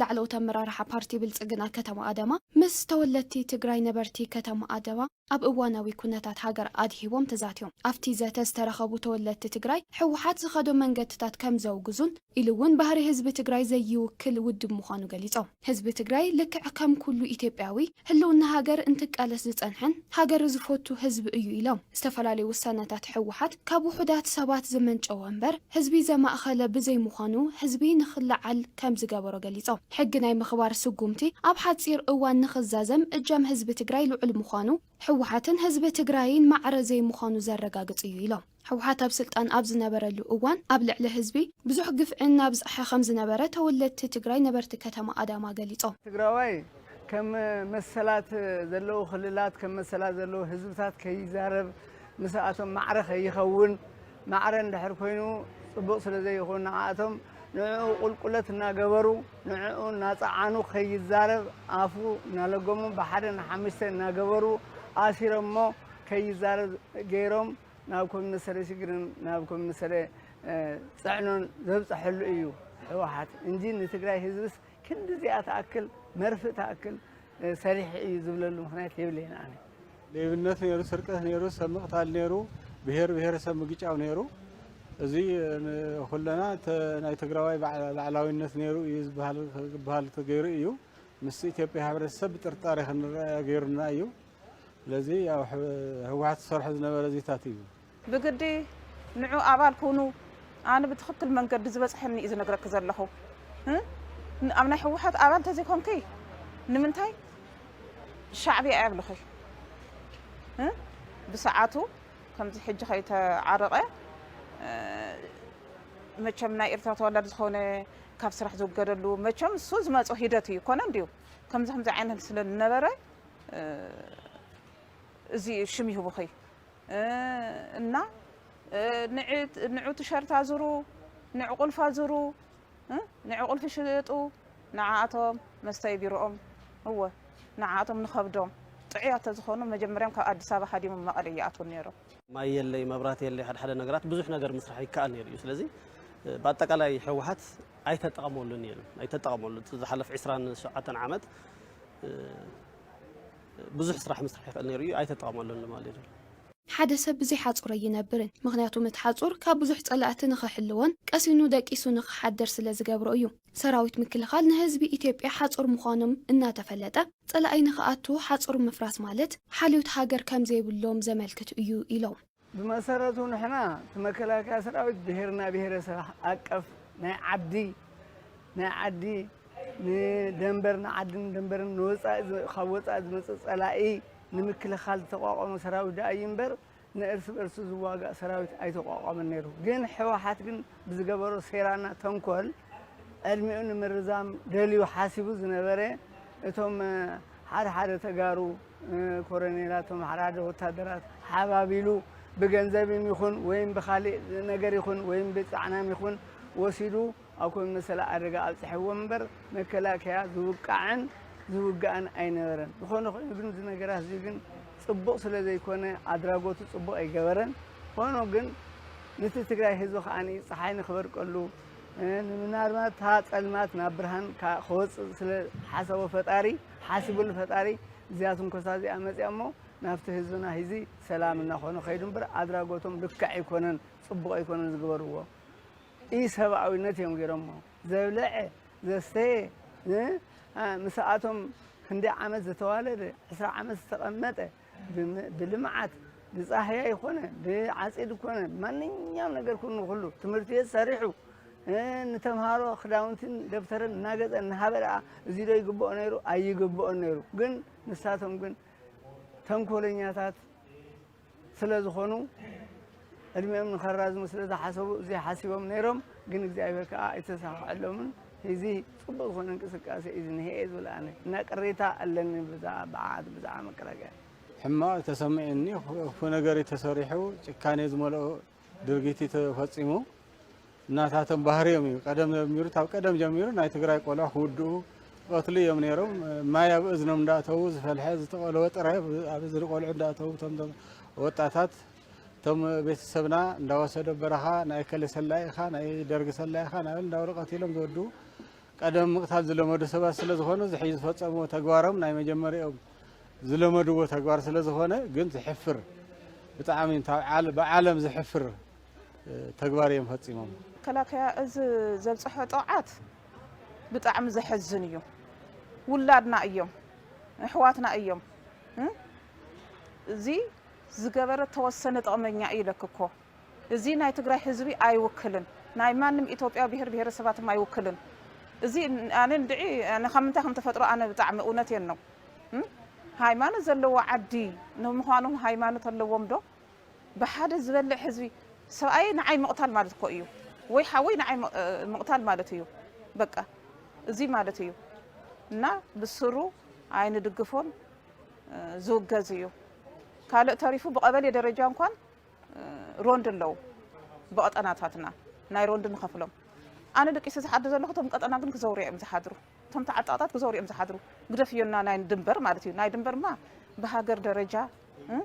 ላዕለዎት ኣመራርሓ ፓርቲ ብልጽግና ከተማ ኣዳማ ምስ ተወለድቲ ትግራይ ነበርቲ ከተማ ኣዳማ ኣብ እዋናዊ ኩነታት ሃገር ኣድሂቦም ተዛትዮም። ኣብቲ ዘተ ዝተረኸቡ ተወለድቲ ትግራይ፣ ህወሓት ዝኸዶ መንገድታት ከም ዘውግዙን ኢሉ እውን ባህሪ ህዝቢ ትግራይ ዘይውክል ውድብ ምዃኑ ገሊጾም። ህዝቢ ትግራይ ልክዕ ከም ኩሉ ኢትዮጵያዊ ህልውና ሃገር እንትቃለስ ዝጸንሐን ሃገር ዝፈቱ ህዝቢ እዩ ኢሎም። ዝተፈላለዩ ውሳነታት ህወሓት ካብ ውሑዳት ሰባት ዝመንጨወ እምበር ህዝቢ ዘማእኸለ ብዘይምዃኑ ህዝቢ ንኽለዓል ከም ዝገበሮ ገሊጾም። ሕጊ ናይ ምኽባር ስጉምቲ ኣብ ሓጺር እዋን ንኽዛዘም እጃም ህዝቢ ትግራይ ልዑል ምዃኑ ህወሓትን ህዝቢ ትግራይን ማዕረ ዘይምዃኑ ዘረጋግጽ እዩ ኢሎም። ህወሓት ኣብ ስልጣን ኣብ ዝነበረሉ እዋን ኣብ ልዕሊ ህዝቢ ብዙሕ ግፍዕን እናብዝሐ ከም ዝነበረ ተወለድቲ ትግራይ ነበርቲ ከተማ ኣዳማ ገሊጾም። ትግራዋይ ከም መሰላት ዘለዉ ክልላት፣ ከም መሰላት ዘለዉ ህዝብታት ከይዛረብ፣ ምስኣቶም ማዕረ ከይኸውን፣ ማዕረ እንድሕር ኮይኑ ጽቡቕ ስለ ዘይኸውን ንዓኣቶም ንዕኡ ቁልቁለት እናገበሩ፣ ንዕኡ እናጸዓኑ ከይዛረብ ኣፉ እናለገሙ ብሓደ ንሓሙሽተ እናገበሩ ኣሲሮሞ ከይዛረብ ገይሮም ናብ ኮሚተ ሰለ ሽግርን ናብ ኮሚተ ሰለ፣ እ፣ ጽዕኖን ዘብጽሐሉ እዩ ህወሓት እንጂ ንትግራይ ህዝብስ ክንዲ እዚኣ ትኣክል መርፍእ ትኣክል፣ እ፣ ሰሪሑ እዩ ዝብለሉ ምኽንያት የብለይን ኣነ። ሌብነት ነይሩ፣ ስርቀት ነይሩ፣ ሰብ ምቕታል ነይሩ፣ ብሄር ብሄረሰብ ምግጫው ነይሩ። እዚ ንኹለና ተ-፣ ናይ ትግራዋይ ባዕ-፣ ላዕላዊነት ነይሩ እዩ ዝበሃል፣ ክበሃል ተገይሩ እዩ። ምስ ኢትዮጵያ ሕብረተሰብ ብጥርጣሬ ክንረኣያ ገይሩና እዩ። ስለዚ ያው ሕ-፣ ህወሓት ዝሰርሖ ዝነበረ ዚታት እዩ። ብግዲ ንዑ ኣባል ኩኑ፣ ኣነ ብትኽክል መንገዲ ዝበፅሐኒ እዩ ዝነግረኪ ዘለኹ። እ? ን-፣ ኣብ ናይ ህወሓት ኣባል እንተዘይኮንኪ ንምንታይ ሻዕብያ እያ ብለኺ? እ? ብሰዓቱ ከምዚ ሕጂ ከይተዓረቐ፣ እ፣ መቸም ናይ ኤርትራ ተወላዲ ዝኾነ ካብ ስራሕ ዝውገደሉ፣ መቸም እሱ ዝመጾ ሂደት እዩ፣ ኮነ እንድዩ። ከምዚ ከምዚ ዓይነት ስለ ዝነበረ፣ እ፣ እዚ ሽም ይህቡኺ። እ፣ እና፣ እ፣ ንዕ-፣ ንዑ ቲሸርት ኣዙሩ፣ ንዑ ቁልፊ ኣዙሩ፣ እ፣ ንዑ ቁልፊ ሽጡ፣ ንዓኣቶም መስተይ ቢሮኦም፣ እወ፣ ንዓኣቶም ንኸብዶም ጥዑያት ተዝኾኑ መጀመርያም ካብ ኣዲስ ኣበባ ሃዲሞም መቐለ ይኣትዉ ነይሮም። ማይ የለይ፣ መብራት የለይ፣ ሓደ ሓደ ነገራት ብዙሕ ነገር ምስራሕ ይከኣል ነይሩ እዩ። ስለዚ፣ እ፣ ብኣጠቃላይ ህወሓት ኣይተጠቐመሉን እዩ፣ ኣይተጠቐመሉ። እቲ ዝሓለፍ ዕስራን ሸውዓተን ዓመት፣ እ፣ ብዙሕ ስራሕ ምስራሕ ይኽእል ነይሩ እዩ፣ ኣይተጠቐመሉን ማለት እዩ። ሓደ ሰብ ብዘይ ሓጹር ኣይነብርን፣ ምኽንያቱም እቲ ሓጹር ካብ ብዙሕ ጸላእቲ ንኽሕልዎን ቀሲኑ ደቂሱ ንኽሓድር ስለ ዝገብሮ እዩ። ሰራዊት ምክልኻል ንህዝቢ ኢትዮጵያ ሓጹር ምዃኖም እናተፈለጠ፣ ጸላኢ ንኽኣቱ ሓጹር ምፍራስ ማለት ሓልዮት ሃገር ከም ዘይብሎም ዘመልክት እዩ ኢሎም። ብመሰረቱ ንሕና እቲ መከላከያ ሰራዊት ብሄርና ብሄረሰብ ኣቀፍ ናይ ዓዲ፣ ናይ ዓዲ ንደንበር፣ ንዓድን ደንበርን ንወፃኢ ዝ-፣ ካብ ወፃኢ ዝመፅእ ፀላኢ ንምክልኻል ዝተቋቋመ ሰራዊት ደኣ እዩ እምበር፣ ንእርስ በርሱ ዝዋጋእ ሰራዊት ኣይተቋቋመን ነይሩ። ግን ህወሓት ግን ብዝገበሮ ሴራና ተንኮል ዕድሚኡ ንምርዛም ደልዩ ሓሲቡ ዝነበረ፣ እቶም፣ እ፣ ሓደ ሓደ ተጋሩ፣ እ፣ ኮረኔላት፣ እቶም ሓደ ሓደ ወታደራት ሓባቢሉ ብገንዘብም ይኹን ወይም ብኻሊእ ነገር ይኹን ወይም ብጻዕናም ይኹን ወሲዱ ኣብ ኮም መሰለ ኣደጋ ኣብጽሕዎም እምበር፣ መከላከያ ዝውቃዕን ዝውጋእን ኣይነበረን። ዝኾነ ኮይኑ ግን እዚ ነገራት እዚ ግን ጽቡቕ ስለ ዘይኮነ፣ ኣድራጎቱ ጽቡቕ ኣይገበረን። ኾኖ ግን ነቲ ትግራይ ህዝቢ ከኣ ጸሓይ ንክበርቀሉ፣ እ፣ ንምናልባት እታ ጸልማት ናብ ብርሃን ካ-፣ ክወጽእ ስለ ሓሰቦ ፈጣሪ፣ ሓሲቡሉ ፈጣሪ፣ እዚኣ ትንኮሳ እዚኣ መጽያ እሞ ናብቲ ህዝብና ሂዚ ሰላም እናኾነ ከይዱ እምበር፣ ኣድራጎቶም ልክዕ ኣይኮነን፣ ጽቡቕ ኣይኮነን ዝገበርዎ። ኢሰብኣዊነት እዮም ገይሮሞ። ዘብለዐ፣ ዘስተየ፣ እ፣ ኣ፣ ምስኣቶም ክንደይ ዓመት ዝተዋለደ፣ ዕስራ ዓመት ዝተቐመጠ፣ ብም-፣ ብልምዓት፣ ብጻህያይ ኮነ፣ ብዓጺድ ኮነ፣ ማንኛውም ነገር ኩሉ ንኩሉ፣ ትምህርቲ ቤት ሰሪሑ፣ እ፣ ንተምሃሮ ክዳውንትን ደብተርን እናገጸ እናሃበ ደኣ፣ እዚ ዶ ይግብኦ ነይሩ? ኣይግብኦን ነይሩ። ግን ንሳቶም ግን ተንኮለኛታት ስለ ዝኾኑ፣ ዕድሚኦም ንኸራዝሙ ስለ ዝሓሰቡ፣ እዚ ሓሲቦም ነይሮም፣ ግን እግዚኣብሔር ከኣ ኣይተሳኽዐሎምን። እዚ ጽቡቕ ዝኾነ እንቅስቃሴ እዩ ዝንሄ እየ ዝብል ኣነ። እና ቅሬታ ኣለኒ ብዛ-፣ ብዓት-፣ ብዛዕባ መከላከያ። ሕማቕ ተሰሚዑኒ፣ ክፉ ነገር ተሰሪሑ፣ ጭካኔ ዝመልኦ ድርጊት ተፈጺሙ። እናታቶም ባህርዮም እዩ። ቀደም ጀሚሩ፣ ካብ ቀደም ጀሚሩ ናይ ትግራይ ቆልዑ ክውድኡ፣ ክቐትሉ እዮም ነይሮም። ማይ ኣብ እዝኖም እንዳእተዉ፣ ዝፈልሐ፣ ዝተቐለወ ጥረ ኣብ እዝኒ ቆልዑ እንዳእተዉ፣ እቶም፣ እቶም ወጣታት፣ እቶም ቤተሰብና እንዳወሰዶ በረኻ፣ ናይ ከለ ሰላይ ኢኻ፣ ናይ ደርጊ ሰላይ ኢኻ፣ እናበሉ እንዳበሉ ቀቲሎም ዝወድኡ። ቀደም ምቕታል ዝለመዱ ሰባት ስለ ዝኾኑ፣ ዝሕጂ ዝፈጸምዎ ተግባሮም ናይ መጀመሪኦም ዝለመድዎ ተግባር ስለ ዝኾነ፣ ግን ዝሕፍር፣ ብጣዕሚ እንታ-፣ ዓለ-፣ ብዓለም ዝሕፍር፣ እ፣ ተግባር እዮም ፈጺሞም። መከላከያ እዚ ዘብጽሖ ጠውዓት ብጣዕሚ ዘሕዝን እዩ። ውላድና እዮም፣ ኣሕዋትና እዮም። እ? እዚ ዝገበረ ተወሰነ ጥቕመኛ እዩ ኢለክ እኮ። እዚ ናይ ትግራይ ህዝቢ ኣይውክልን። ናይ ማንም ኢትዮጵያ ብሔር ብሔረሰባትም ኣይውክልን። እዚ ኣነ እንድዒ፣ ኣነ ካብ ምንታይ ከም ተፈጥሮ ኣነ ብጣዕሚ እውነቴን ነው። እም? ሃይማኖት ዘለዎ ዓዲ ንምዃኑ ሃይማኖት ኣለዎም ዶ? ብሓደ ዝበልዕ ህዝቢ ሰብኣይ ንዓይ ምቕታል ማለት እኮ እዩ። ወይ ሓወይ ንዓይ ም-፣ እ፣ ምቕታል ማለት እዩ። በቃ እዚ ማለት እዩ። እና ብስሩ ኣይንድግፎን፣ እ፣ ዝውገዝ እዩ። ካልእ ተሪፉ ብቐበሌ ደረጃ እንኳን እ፣ ሮንድ ኣለዉ ብቐጠናታትና ናይ ሮንድ ንኸፍሎም። ኣነ ደቂሰ ዝሓድር ዘለኹ እቶም ቀጠና ግን ክዘውሩ እዮም ዝሓድሩ። እቶም ተዓጣቕታት ክዘውሩ እዮም ዝሓድሩ። ግደፍዮና ናይ ድንበር ማለት እዩ። ናይ ድንበርማ ብሃገር ደረጃ፣ እ፣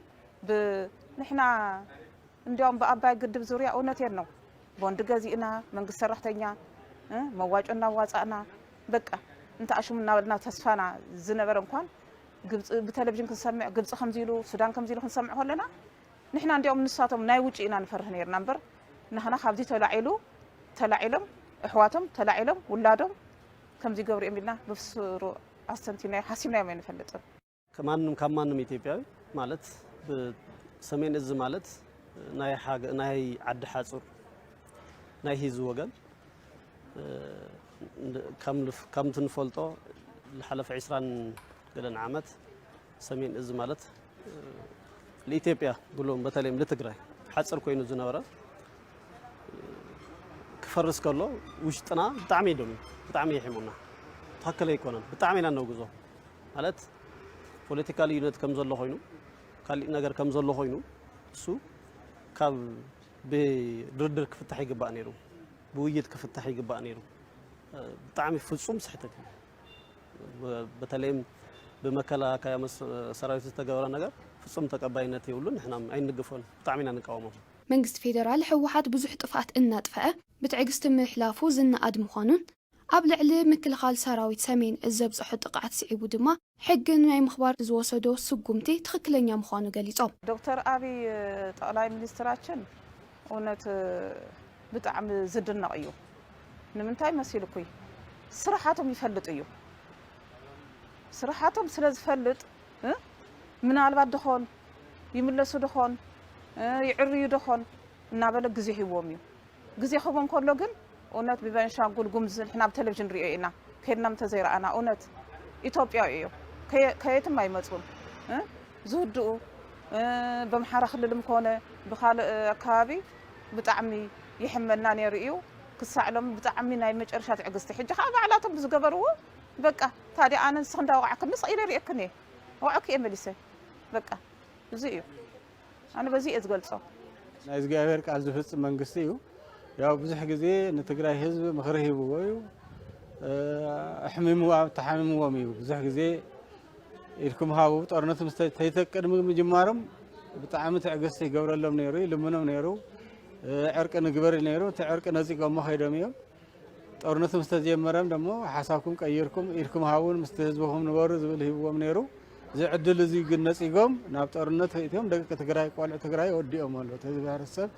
ብ-፣ ንሕና እንዲያውም ብኣባይ ግድብ ዙርያ እውነቴን ነው። ቦንድ ገዚእና፣ መንግስቲ ሰራሕተኛ፣ እ፣ መዋጮ እናዋጻእና፣ በቃ እንተ ኣሽሙ እናበልና ተስፋና ዝነበረ እንኳን ግብፂ፣ ብቴሌቪዥን ክንሰምዕ፣ ግብፂ ከምዚ ኢሉ፣ ሱዳን ከምዚ ኢሉ ክንሰምዕ ከለና፣ ንሕና እንዲያውም ንሳቶም ናይ ውጭ ኢና ንፈርህ ነይርና እምበር፣ ንሕና ካብዚ ተላዒሉ፣ ተላዒሎም፣ ኣሕዋቶም ተላዒሎም፣ ውላዶም ከምዚ ይገብሩ እዮም ኢልና ብፍስሩ ኣስተንቲናዮ፣ ሓሲብናዮም ኣይንፈልጥን። ከማንም፣ ካብ ማንም ኢትዮጵያዊ ማለት፣ ብሰሜን እዝ ማለት ናይ ሓገ-፣ ናይ ዓዲ ሓጹር፣ ናይ ህዝቢ ወገን፣ እ፣ እንድ-፣ ከም ልፍ-፣ ከምቲ ንፈልጦ፣ ዝሓለፈ ዕስራን ገለን ዓመት ሰሜን እዝ ማለት፣ እ፣ ንኢትዮጵያ ብሎም በተለይም ንትግራይ ሓጽር ኮይኑ ዝነበረ፣ እ፣ ክፈርስ ከሎ ውሽጥና ብጣዕሚ እዩ ደምዩ፣ ብጣዕሚ የሒሙና። ትኽክል ኣይኮነን። ብጣዕሚ ኢና ነውግዞ። ማለት ፖለቲካ ልዩነት ከም ዘሎ ኮይኑ፣ ካሊእ ነገር ከም ዘሎ ኮይኑ፣ እሱ ካብ ብድርድር ክፍታሕ ይግባእ ነይሩ፣ ብውይይት ክፍታሕ ይግባእ ነይሩ። እ፣ ብጣዕሚ ፍጹም ስሕተት እዩ። በ-፣ በተለይም ብመከላከያ መስ-፣ ሰራዊት ዝተገበረ ነገር ፍጹም ተቀባይነት የብሉን። ንሕና ኣይንድግፎን፣ ብጣዕሚ ኢና ንቃወሞ። መንግስቲ ፌደራል ህወሓት ብዙሕ ጥፍኣት እናጥፍአ ብትዕግስቲ ምሕላፉ ዝነኣድ ምዃኑን ኣብ ልዕሊ ምክልኻል ሰራዊት ሰሜን እዝ ዘብፅሖ ጥቕዓት ስዒቡ ድማ ሕጊ ናይ ምኽባር ዝወሰዶ ስጉምቲ ትኽክለኛ ምዃኑ ገሊጾም። ዶክተር ኣብይ ጠቕላይ ሚኒስትራችን እውነት ብጣዕሚ ዝድነቕ እዩ። ንምንታይ መሲልኩይ? ስራሓቶም ይፈልጥ እዩ። ስራሓቶም ስለ ዝፈልጥ፣ እ፣ ምናልባት ደኾን ይምለሱ ደኾን፣ እ፣ ይዕርዩ ደኾን እናበለ ግዜ ሂብዎም እዩ። ግዜ ክህቦም ከሎ ግን እውነት ብቤንሻንጉል ጉምዝ ንሕና ብቴሌቪዥን ሪኦ ኢና፣ ከድናም እንተዘይረኣና። እውነት ኢትዮጵያዊ እዮም፣ ከየ-፣ ከየትም ኣይመፁን፣ እ፣ ዝውድኡ፣ እ፣ በምሓራ ክልልም ኮነ ብኻልእ ኣከባቢ ብጣዕሚ ይሕመና ነይሩ እዩ። ክሳዕ ሎም ብጣዕሚ ናይ መጨረሻ ትዕግስቲ። ሕጂ ከዓ ባዕላቶም ብዝገበርዎ፣ በቃ፣ ታዲያ ኣነ ንስኽ እንዳወቃዕክኒ ስቕ ኢለ ርእየክን እየ። ወቃዕኩ እየ መሊሰ። በቃ፣ እዚ እዩ። ኣነ በዚ እየ ዝገልጾ። ናይ እግዚኣብሔር ቃል ዝፍጽም መንግስቲ እዩ። ያው ብዙሕ ግዜ ንትግራይ ህዝቢ ምኽሪ ሂብዎ እዩ። እ፣ ኣሕሚምዋ-፣ ተሓሚምዎም እዩ። ብዙሕ ግዜ ኢድኩም ሃቡ፣ ጦርነት ምስ ተ-፣ ተይተ-፣ ቅድሚ ምጅማሮም ብጣዕሚ ትዕግስቲ ይገብረሎም ነይሩ፣ ይልምኖም ነይሩ። እ፣ ዕርቂ ንግበር ነይሩ፣ እቲ ዕርቂ ነጺጎሞ ከይዶም እዮም። ጦርነቱ ምስ ተጀመረም ደሞ ሓሳብኩም ቀይርኩም ኢድኩም ሃቡን ምስቲ ህዝብኹም ንበሩ ዝብል ሂብዎም ነይሩ። እዚ ዕድል እዚ ግን ነጺጎም ናብ ጦርነት እትዮም ደቂ ትግራይ፣ ቆልዑ ትግራይ ወዲኦም ኣለዉ። እቲ ህዝቢ ሕብረተሰብ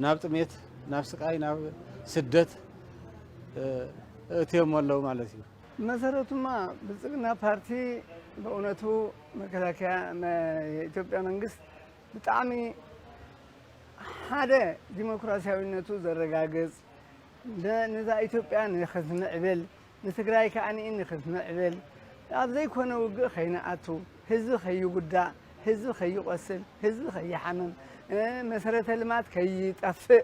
ናብ ጥሜት፣ ናብ ስቃይ፣ ናብ ስደት፣ እ፣ እትዮም ኣለዉ ማለት እዩ። መሰረቱማ ብልጽግና ፓርቲ በእውነቱ መከላከያ፣ መ-፣ የኢትዮጵያ መንግስት ብጣዕሚ ሓደ ዲሞክራሲያዊነቱ ዘረጋግጽ፣ ነ-፣ ነዛ ኢትዮጵያ ንኽትምዕብል፣ ንትግራይ ከኣ ንኢ ንኽትምዕብል፣ ኣብ ዘይኮነ ውግእ ከይንኣቱ፣ ህዝቢ ከይጉዳእ፣ ህዝቢ ከይቆስል፣ ህዝቢ ከይሓምም፣ እ፣ መሰረተ ልማት ከይጠፍእ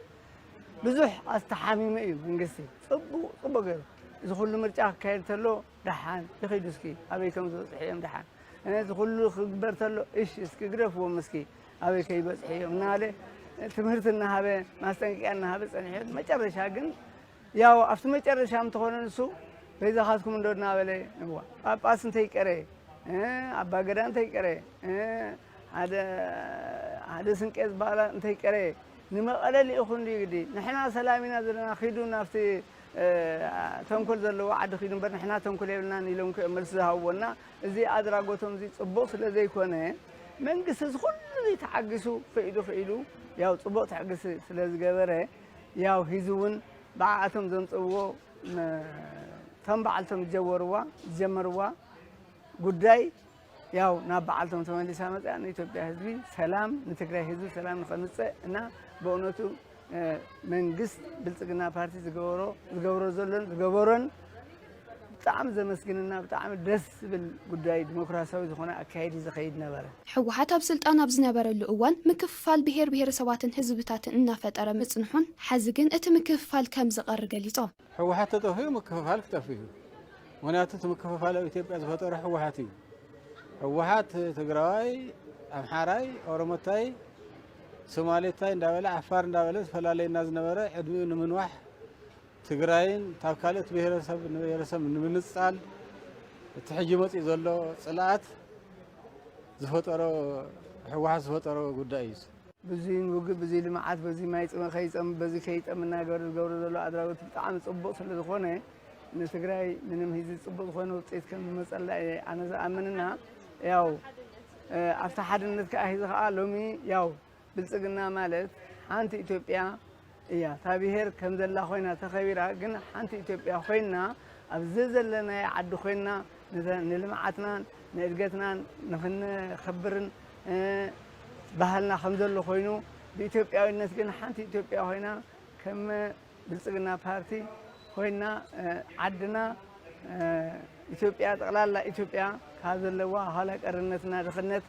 ብዙሕ ኣስተሓሚሙ እዩ መንግስቲ። ጽቡቕ፣ ጽቡቕ ገይሩ። እዚ ኩሉ ምርጫ ክካየድ ተሎ ደሓን ይኺዱ እስኪ ኣበይ ከም ዝበጽሑ እዮም ደሓን። እዚ ኩሉ ክግበር ተሎ፣ እሺ፣ እስኪ ግደፍዎም እስኪ፣ ኣበይ ከይበጽሑ እዮም እናበለ ትምህርቲ እናሃበ፣ ማስጠንቀቂያ እናሃበ ጸኒሑ፣ መጨረሻ ግን ያው ኣብቲ መጨረሻ እንተኾነ ንሱ በይዛኻትኩም እንዶ እናበለ፣ እዋ፣ ጳጳስ እንተይቀረ፣ እ፣ ኣባ ገዳ እንተይቀረ፣ እ፣ ሓደ፣ ሓደ ስንቄ ዝበሃላ እንተይቀረ፣ ንመቐለ ልኢኹ እንድዩ ግዲ። ንሕና ሰላም ኢና ዘለና፣ ኺዱ ናብቲ ተንኮል ዘለዎ ዓዲ ኺዱ እምበር ንሕና ተንኮል የብልናን ኢሎም ክእ መልሲ ዝሃብዎ እና እዚ ኣድራጎቶም እዚ ጽቡቕ ስለ ዘይኮነ መንግስቲ እዚ ኩሉ እዚ ተዓጊሱ ክኢሉ ክኢሉ ያው ጽቡቕ ትዕግስቲ ስለ ዝገበረ ያው ሂዚ እውን ብዓኣቶም ዘምጽእዎ ቶም በዓልቶም ዝጀመርዋ ዝጀመርዋ ጉዳይ ያው ናብ በዓልቶም ተመሊሳ መፅያ ንኢትዮጵያ ህዝቢ ሰላም ንትግራይ ህዝቢ ሰላም ንኸምፅእ እና ብእውነቱ መንግስት ብልፅግና ፓርቲ ዝገበሮ ዝገብሮ ዘሎን ዝገበሮን ብጣዕሚ ዘመስግንና ብጣዕሚ ደስ ዝብል ጉዳይ ዲሞክራሲያዊ ዝኾነ ኣካየዲ ዝኸይድ ነበረ። ህወሓት ኣብ ስልጣን ኣብ ዝነበረሉ እዋን ምክፍፋል ብሄር ብሄረሰባትን ህዝብታትን እናፈጠረ ምፅንሑን ሕዚ ግን እቲ ምክፍፋል ከም ዝቐሪ ገሊፆም። ህወሓት ተጠፊኡ ምክፍፋል ክጠፍእ እዩ። ምኽንያቱ እቲ ምክፍፋል ኣብ ኢትዮጵያ ዝፈጠሮ ህወሓት እዩ። ህወሓት ትግራዋይ፣ ኣምሓራይ፣ ኦሮሞታይ፣ ሶማሌታይ እንዳበለ ዓፋር እንዳበለ ዝፈላለየና ዝነበረ ዕድሚኡ ንምንዋሕ ትግራይን ካብ ካልኦት ብሄረሰብ ንብሄረሰብ ንምንፃል እቲ ሕጂ መፂኡ ዘሎ ፅልኣት ዝፈጠሮ ህወሓት ዝፈጠሮ ጉዳይ እዩ። ብዙይ ንውግእ፣ ብዙይ ልምዓት፣ በዙይ ማይ ፅመ ከይፀም፣ በዙይ ከይፀም እናገበረ ዝገብሮ ዘሎ ኣድራጎት ብጣዕሚ ፅቡቕ ስለ ዝኾነ ንትግራይ ምንም ሂዚ ፅቡቕ ዝኾነ ውፅኢት ከም ዝመፀላ እየ ኣነ ዝኣምንና ያው ኣብቲ ሓድነት ከዓ ሂዚ ከዓ ሎሚ ያው ብልፅግና ማለት ሓንቲ ኢትዮጵያ እያ። እታ ብሄር ከም ዘላ ኮይና ተኸቢራ ግን ሓንቲ ኢትዮጵያ ኮይና ኣብዚ ዘለናዮ ዓዲ ኮይና ንልምዓትናን ንእድገትናን ንክንኸብርን ባህልና ከም ዘሎ ኮይኑ ብኢትዮጵያዊነት ግን ሓንቲ ኢትዮጵያ ኮይና ከም ብልፅግና ፓርቲ ኮይና ዓድና ኢትዮጵያ ጠቕላላ ኢትዮጵያ ካብ ዘለዋ ኋላ ቀርነትና ድኽነት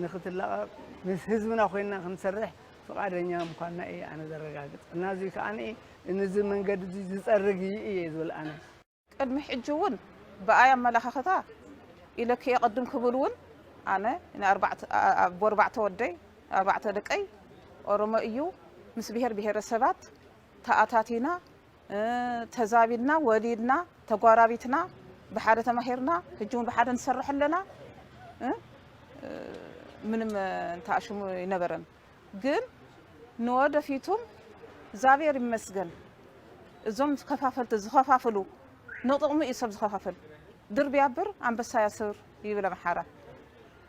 ንክትላቐቕ ምስ ህዝብና ኮይና ክንሰርሕ ፍቓደኛ ምዃንና እየ ኣነ ዘረጋግፅ እና እዚ ከዓ ንዚ መንገዲ እዚ ዝፀርግ እዩ እየ ዝብል ኣነ። ቅድሚ ሕጂ እውን ብኣይ ኣመላኻኽታ ኢለኪ እየ ቅድም ክብል እውን ኣነ ንኣርባዕተ ኣቦ ኣርባዕተ ወደይ ኣርባዕተ ደቀይ ኦሮሞ እዩ ምስ ብሄር ብሄረሰባት ተኣታቲና ተዛቢድና ወሊድና ተጓራቢትና ብሓደ ተማሂርና ሕጂ እውን ብሓደ ንሰርሕ ኣለና ምንም እንተኣሽሙ ይነበረን ግን ንወደፊቱም እግዚኣብሔር ይመስገን እዞም ከፋፈልቲ ዝኸፋፍሉ ንጥቕሙ እዩ ሰብ ዝኸፋፍል ድር ቢያብር ኣንበሳ ያስር ይብል ኣምሓራ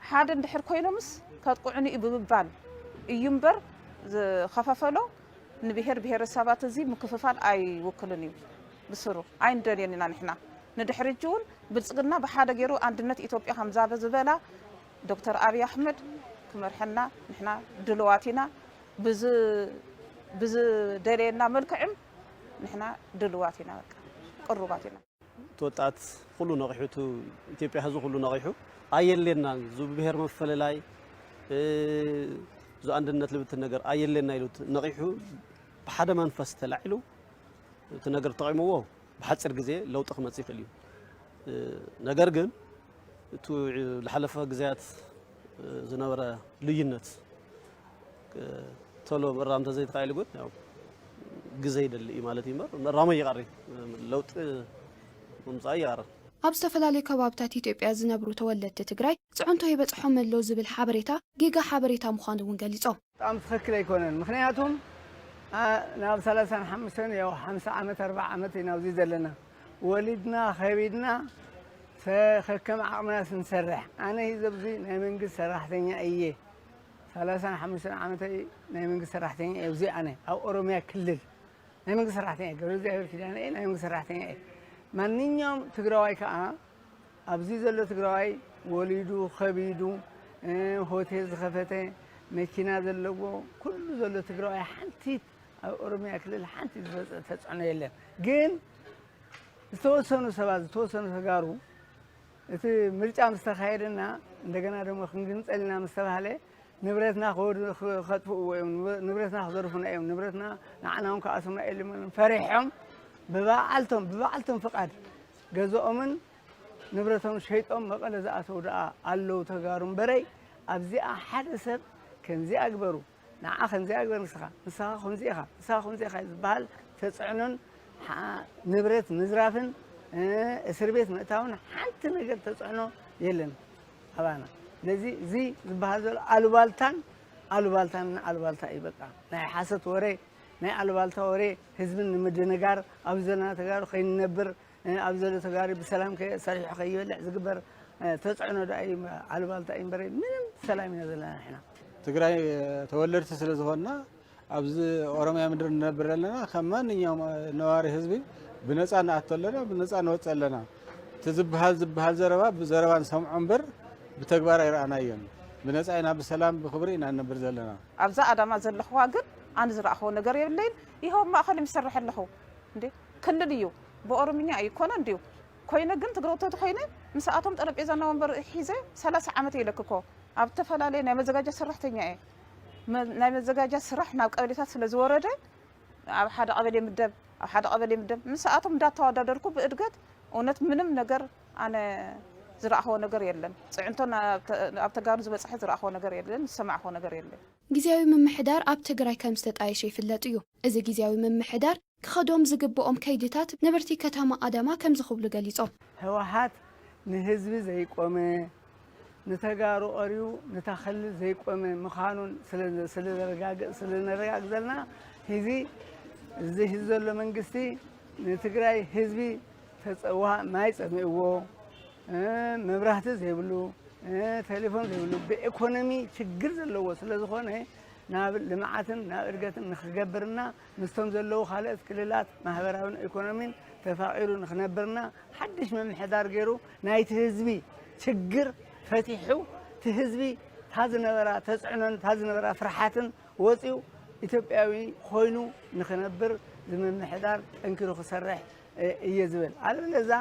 ሓደ እንድሕር ኮይኖምስ ከጥቅዑኒ እዩ ብምባል እዩ እምበር ዝኸፋፈሎ ንብሄር ብሄረሰባት እዚ ምክፍፋል ኣይውክልን እዩ ብስሩ ኣይንደልየን ኢና ንሕና ንድሕሪ ሕጂ እውን ብልፅግና ብሓደ ገይሩ ኣንድነት ኢትዮጵያ ከምዛ ዝበላ ዶክተር ኣብይ ኣሕመድ ክመርሐና ንሕና ድልዋት ኢና ብዝደለየና መልክዕም ንሕና ድልዋት ኢና በቃ ቅሩባት ኢና። እቲ ወጣት ኩሉ ነቒሑ እቲ ኢትዮጵያ ህዝቢ ኩሉ ነቒሑ ኣየሌናን እዚ ብሄር ምፍልላይ እዚ ኣንድነት ልብትን ነገር ኣየሌና ኢሉ ነቒሑ ብሓደ መንፈስ ተላዒሉ እቲ ነገር ተጠቒምዎ ብሓፂር ግዜ ለውጢ ክመፅእ ይኽእል እዩ። ነገር ግን እቲ ዝሓለፈ ግዜያት ዝነበረ ልዩነት ቶሎ ምእራም እንተዘይተኻኢሉ ግን ያው ግዘ ይደሊ እዩ ማለት እዩ እምበር ምእራሙ ይቐሪ ለውጢ ምምፃእ ይቐሪ። ኣብ ዝተፈላለዩ ከባብታት ኢትዮጵያ ዝነብሩ ተወለድቲ ትግራይ ፅዕንቶ ይበፅሖም ኣሎ ዝብል ሓበሬታ ጌጋ ሓበሬታ ምዃኑ እውን ገሊፆም። ብጣዕሚ ትኽክል ኣይኮነን። ምኽንያቱም ናብ ሰላሳን ሓሙሽተን ያው ሓምሳ ዓመት ኣርብዓ ዓመት ኢና ኣብዚ ዘለና። ወሊድና ከቢድና ከከም ዓቕምና ስንሰርሕ። ኣነ ሂዚ ኣብዚ ናይ መንግስቲ ሰራሕተኛ እየ። ሰላሳን ሓሙሽተን ዓመተይ ናይ መንግስቲ ሰራሕተኛ እየ ኣብዚ ኣነ ኣብ ኦሮሚያ ክልል ናይ መንግስቲ ሰራሕተኛ እየ። ገብረእግዚኣብሔር ኪዳነ እየ ናይ መንግስቲ ሰራሕተኛ እየ። ማንኛውም ትግራዋይ ከዓ ኣብዚ ዘሎ ትግራዋይ ወሊዱ ከቢዱ ሆቴል ዝኸፈተ መኪና ዘለዎ ኩሉ ዘሎ ትግራዋይ ሓንቲ ኣብ ኦሮሚያ ክልል ሓንቲ ዝፈፀ ተፅዕኖ የለን። ግን ዝተወሰኑ ሰባት ዝተወሰኑ ተጋሩ እቲ ምርጫ ምስ ተኻየደና እንደገና ደሞ ክንግንፀል ኢና ምስ ተባህለ ንብረትና ከጥፍእዎ እዮም፣ ንብረትና ክዘርፉና እዮም፣ ንብረትና ንዓና እውን ክኣስሩና እዮም ኢሎም ፈሪሖም ብበዓልቶም ብበዓልቶም ፍቓድ ገዝኦምን ንብረቶም ሸይጦም መቐለ ዝኣተው ደኣ ኣለዉ ተጋሩ እምበረይ ኣብዚኣ ሓደ ሰብ ከምዚኣ ግበሩ ንዓ ከምዚኣ ግበር ንስኻ ንስኻ ከምዚ ኢኻ ንስኻ ከምዚ ኢኻ ዝበሃል ተፅዕኖን ንብረት ምዝራፍን እስር ቤት ምእታውን ሓንቲ ነገር ተፅዕኖ የለን ኣባና ስለዚ እዚ ዝበሃል ዘሎ ኣሉባልታን ኣሉባልታን ኣሉባልታ እዩ በቃ ናይ ሓሰት ወረ ናይ ኣሉባልታ ወሬ ህዝቢ ንምድንጋር፣ ኣብ ዘለና ተጋሩ ከይንነብር፣ ኣብ ዘሎ ተጋሩ ብሰላም ከ-፣ ሰሪሑ ከይበልዕ ዝግበር፣ እ፣ ተጽዕኖ ደኣ እዩ፣ ኣሉባልታ እዩ እምበር ምንም ሰላም ኢና ዘለና ንሕና። ትግራይ ተወለድቲ ስለ ዝኾንና ኣብዚ ኦሮሚያ ምድሪ ንነብር ኣለና። ከም ማንኛውም ነባሪ ህዝቢ ብነጻ ንኣቱ ኣለና፣ ብነጻ ንወጽእ ኣለና። እቲ ዝበሃል ዝበሃል ዘረባ ብዘረባ ንሰምዖ እምበር ብተግባር ኣይረኣናዮን። ብነጻ ኢና ብሰላም ብኽብሪ ኢና ንነብር ዘለና። ኣብዛ ኣዳማ ዘለኽዋ ግን ኣነ ዝረኣኽዎ ነገር የብለይን። ይኸው ኣብ ማእኸል ይሰርሕ ኣለኹ። እንዴ ክልል እዩ፣ ብኦሮምኛ እዩ፣ ኮነ እንዲዩ። ኮይነ ግን ትግረውተት ኮይነ ምስኣቶም ጠረጴዛና ወንበር ሒዘ ሰላሳ ዓመት የለክኮ። ኣብ ዝተፈላለየ ናይ መዘጋጃ ሰራሕተኛ እየ። መ-፣ ናይ መዘጋጃ ስራሕ ናብ ቀበሌታት ስለ ዝወረደ ኣብ ሓደ ቀበሌ ምደብ፣ ኣብ ሓደ ቀበሌ ምደብ፣ ምስኣቶም እንዳተወዳደርኩ ብእድገት እውነት ምንም ነገር ኣነ ዝረኣኽዎ ነገር የለን። ጽዕንቶ ናብ ተ-፣ ኣብ ተጋሩ ዝበጽሐ ዝረኣኽዎ ነገር የለን፣ ዝሰማዕኽዎ ነገር የለን። ግዝያዊ ምምሕዳር ኣብ ትግራይ ከም ዝተጣየሸ ይፍለጥ እዩ። እዚ ግዝያዊ ምምሕዳር ክኸዶም ዝግብኦም ከይድታት ነበርቲ ከተማ ኣዳማ ከምዚ ክብሉ ገሊጾም። ህወሓት ንህዝቢ ዘይቆመ፣ ንተጋሩ ቀሪቡ ንታ ክልል ዘይቆመ ምዃኑን ስለ፣ ስለ ዘረጋግጽ፣ ስለ ነረጋግጸልና፣ ሕዚ እዚ ሕዚ ዘሎ መንግስቲ ንትግራይ ህዝቢ ተጸዋ-፣ ማይ ጸሚእዎ፣ እ፣ መብራህቲ ዘይብሉ፣ እ፣ ቴሌፎን ዘይብሉ፣ ብኢኮኖሚ ችግር ዘለዎ ስለ ዝኾነ፣ ናብ ልምዓትን ናብ እድገትን ንክገብርና ምስቶም ዘለዉ ካልኦት ክልላት ማሕበራውን ኢኮኖሚን ተፋቒሩ ንክነብርና ሓድሽ ምምሕዳር ገይሩ ናይቲ ህዝቢ ችግር ፈቲሑ፣ እቲ ህዝቢ እታ ዝነበራ ተፅዕኖን እታ ዝነበራ ፍርሓትን ወፂኡ ኢትዮጵያዊ ኮይኑ ንክነብር ዝምምሕዳር ጠንኪሩ ክሰርሕ እየ ዝብል። ኣለበለዛ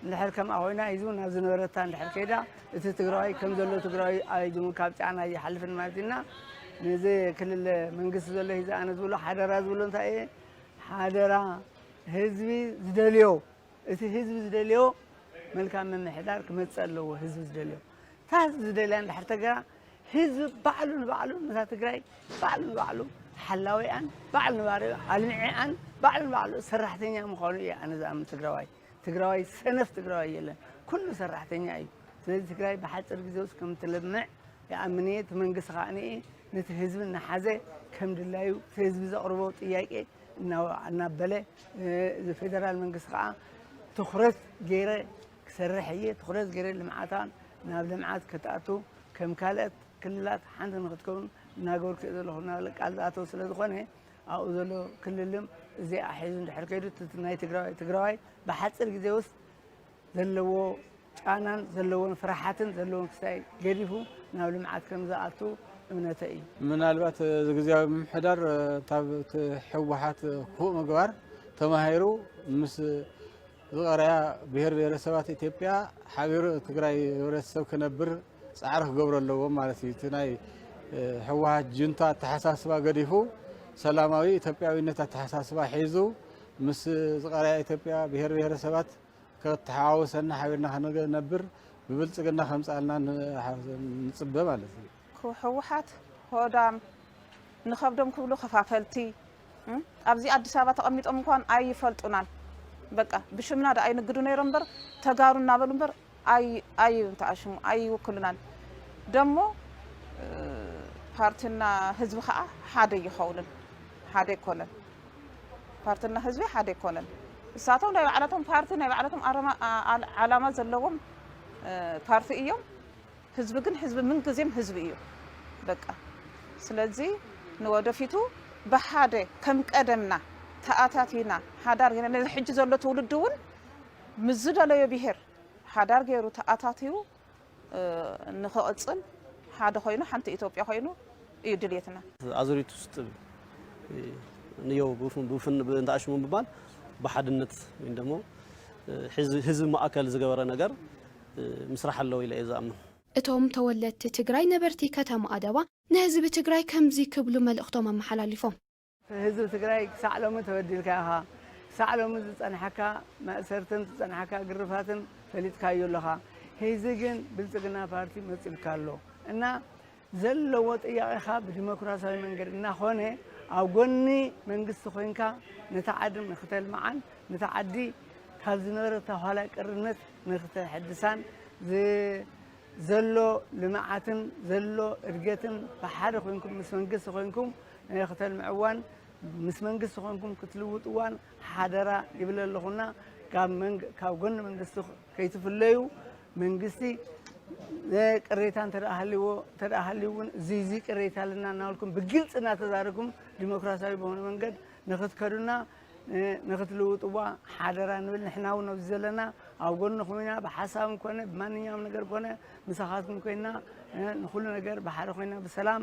እንድሕር ከምኣ ኮይና ሒዙ ናብ ዝነበረታ እንድሕር ከይዳ እቲ ትግራዋይ ከም ዘሎ ትግራዋይ ኣይድሙ ካብ ጫና ኣይሓልፍን ማለት ኢና። ነዚ ክልል መንግስቲ ዘሎ ሒዘ ኣነ ዝብሎ ሓደራ ዝብሎ እንታይ እየ? ሓደራ ህዝቢ ዝደልዮ፣ እቲ ህዝቢ ዝደልዮ መልካም ምምሕዳር ክመፅእ ኣለዎ። ህዝቢ ዝደልዮ፣ እታ ህዝቢ ዝደልያ እንድሕር ተገራ ህዝቢ ባዕሉ ንባዕሉ ነታ ትግራይ ባዕሉ ንባዕሉ ሓላዊኣን ባዕሉ ንባዕሉ ኣልሚዒኣን ባዕሉ ንባዕሉ ሰራሕተኛ ምዃኑ እየ ኣነ ዝኣምን። ትግራዋይ ትግራዋይ ሰነፍ ትግራዋይ የለን፣ ኩሉ ሰራሕተኛ እዩ። ስለዚ ትግራይ ብሓፂር ግዜ ውስጥ ከም ትለምዕ ይኣምን እየ። እቲ መንግስቲ ከዓ ነቲ ህዝቢ እናሓዘ ከም ድላዩ እቲ ህዝቢ ዘቕርቦ ጥያቄ እና-፣ እናበለ፣ እ፣ እዚ ፌደራል መንግስቲ ከዓ ትኹረት ገይረ ክሰርሕ እየ፣ ትኹረት ገይረ ልምዓታን ናብ ልምዓት ክትኣቱ ከም ካልኦት ክልላት ሓንቲ ንክትከውን እናገበርኩ እየ ዘለኹ እናበለ ቃል ዝኣተው ስለ ዝኾነ ኣብኡ ዘሎ ክልልም እዚኣ ሒዙ እንድሕር ከይዱ እቲ ናይ ትግራዋይ ትግራዋይ ብሓፂር ግዜ ውስጥ ዘለዎ ጫናን ዘለዎን ፍርሓትን ዘለዎን ክስታይ ገዲፉ ናብ ልምዓት ከም ዝኣቱ እምነተይ እዩ። ምናልባት እዚ ግዝያዊ ምምሕዳር፣ እ፣ እታ እቲ ህወሓት ክፉእ ምግባር ተማሂሩ ምስ ዝቐረያ ብሄር ብሄረሰባት ኢትዮጵያ ሓቢሩ ትግራይ ህብረተሰብ ክነብር ፃዕሪ ክገብሩ ኣለዎም ማለት እዩ። እቲ ናይ፣ እ፣ ህወሓት ጁንታ ኣተሓሳስባ ገዲፉ ሰላማዊ ኢትዮጵያዊነት ኣተሓሳስባ ሒዙ ምስ ዝቐረያ ኢትዮጵያ ብሄር ብሄረሰባት ከተሓዋውሰና ሓቢርና ክነብር ብብልፅግና ከምፅኣልና ን-፣ ንፅበ ማለት እዩ። ህወሓት ሆዳም ንኸብዶም ክብሉ ከፋፈልቲ፣ እም፣ ኣብዚ ኣዲስ ኣበባ ተቐሚጦም እንኳን ኣይፈልጡናን። በቃ ብሽምና ደኣ ይንግዱ ነይሮም እምበር ተጋሩ እናበሉ እምበር ኣይ-፣ ኣይ-፣ እንታይ ሽሙ ኣይውክሉናን። ደሞ፣ እ፣ ፓርቲና ህዝቢ ከዓ ሓደ ይኸውንን፣ ሓደ ኣይኮነን። ፓርቲና ህዝቢ ሓደ ኣይኮነን። እሳቶም ናይ ባዕላቶም ፓርቲ፣ ናይ ባዕላቶም ኣረማ-፣ ኣ-፣ ኣል-፣ ዓላማ ዘለዎም፣ እ፣ ፓርቲ እዮም። ህዝቢ ግን ህዝቢ ምንግዜም ህዝቢ እዩ። በቃ ስለዚ ንወደፊቱ ብሓደ ከም ቀደምና ተኣታቲና ሓዳር ጌርና ነዚ ሕጂ ዘሎ ትውልዲ እውን ምስ ዝደለዮ ብሄር ሓዳር ገይሩ ተኣታትዩ፣ እ፣ ንኽቕፅል ሓደ ኮይኑ ሓንቲ ኢትዮጵያ ኮይኑ እዩ ድልየትና። አዙሪት ውስጥ ንየው ብፍን ብፍን ብእንተ አሽሙ ብምባል ብሓድነት ወይም ደግሞ ሕዝ-፣ ህዝቢ ማእከል ዝገበረ ነገር ምስራሕ ኣለዎ ኢለ እየ ዝኣምን። እቶም ተወለድቲ ትግራይ ነበርቲ ከተማ ኣዳማ ንህዝቢ ትግራይ ከምዚ ክብሉ መልእኽቶም ኣመሓላሊፎም። ህዝቢ ትግራይ ክሳዕ ሎሚ ተበዲልካ ኢኻ። ክሳዕ ሎሚ ዝጸንሓካ ማእሰርትን ዝጸንሓካ ግርፋትን ፈሊጥካዮ ኣለኻ። ሕዚ ግን ብልጽግና ፓርቲ መጺኡልካ ኣሎ እና ዘለዎ ጥያቄኻ ብዲሞክራሲያዊ መንገዲ እናኾነ ኣብ ጎኒ መንግስቲ ኮይንካ ነታ ዓዲ ንክተልምዓን ነታ ዓዲ ካብ ዝነበረታ ኋላ ቀርነት ንክተሐድሳን ዝ-፣ ዘሎ ልምዓትን ዘሎ እድገትን ብሓደ ኮይንኩም ምስ መንግስቲ ኮይንኩም ናይ ክተልምዕዋን ምስ መንግስቲ ኮንኩም ክትልውጥዋን ሓደራ ይብል ኣለኹና። ካብ መንግ- ካብ ጎኒ መንግስቲ ከይትፍለዩ። መንግስቲ ቅሬታ እንተ ሃልዎ እንተ ሃልዩ እውን እዚ እዚ ቅሬታ ኣለና እናበልኩም ብግልፂ እናተዛረብኩም ዲሞክራሲያዊ በሆነ መንገድ ንክትከዱና ንክትልውጥዋ ሓደራ ንብል። ንሕና እውን ኣብዚ ዘለና ኣብ ጎንኹም ኢና። ብሓሳብም ኮነ ብማንኛውም ነገር ኮነ ምሳኻትኩም ኮይና ንኩሉ ነገር ብሓደ ኮይና ብሰላም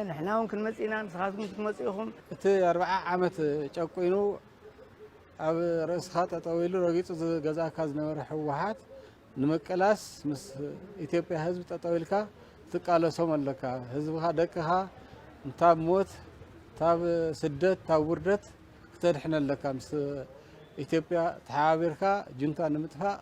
ንሕና እውን ክንመጽእ ኢና፣ ንስኻትኩም ክትመጽኡ ኢኹም። እቲ ኣርብዓ ዓመት ጨቂኑ ኣብ ርእስኻ ጠጠው ኢሉ ረጊጹ ዝገዝኣካ ዝነበረ ህወሓት ንምቅላስ ምስ ኢትዮጵያ ህዝቢ ጠጠው ኢልካ ትቃለሶም ኣለካ። ህዝብኻ፣ ደቅኻ እንታብ ሞት፣ እንታብ ስደት፣ እንታብ ውርደት ክተድሕን ኣለካ። ምስ ኢትዮጵያ ተሓባቢርካ ጁንታ ንምጥፋእ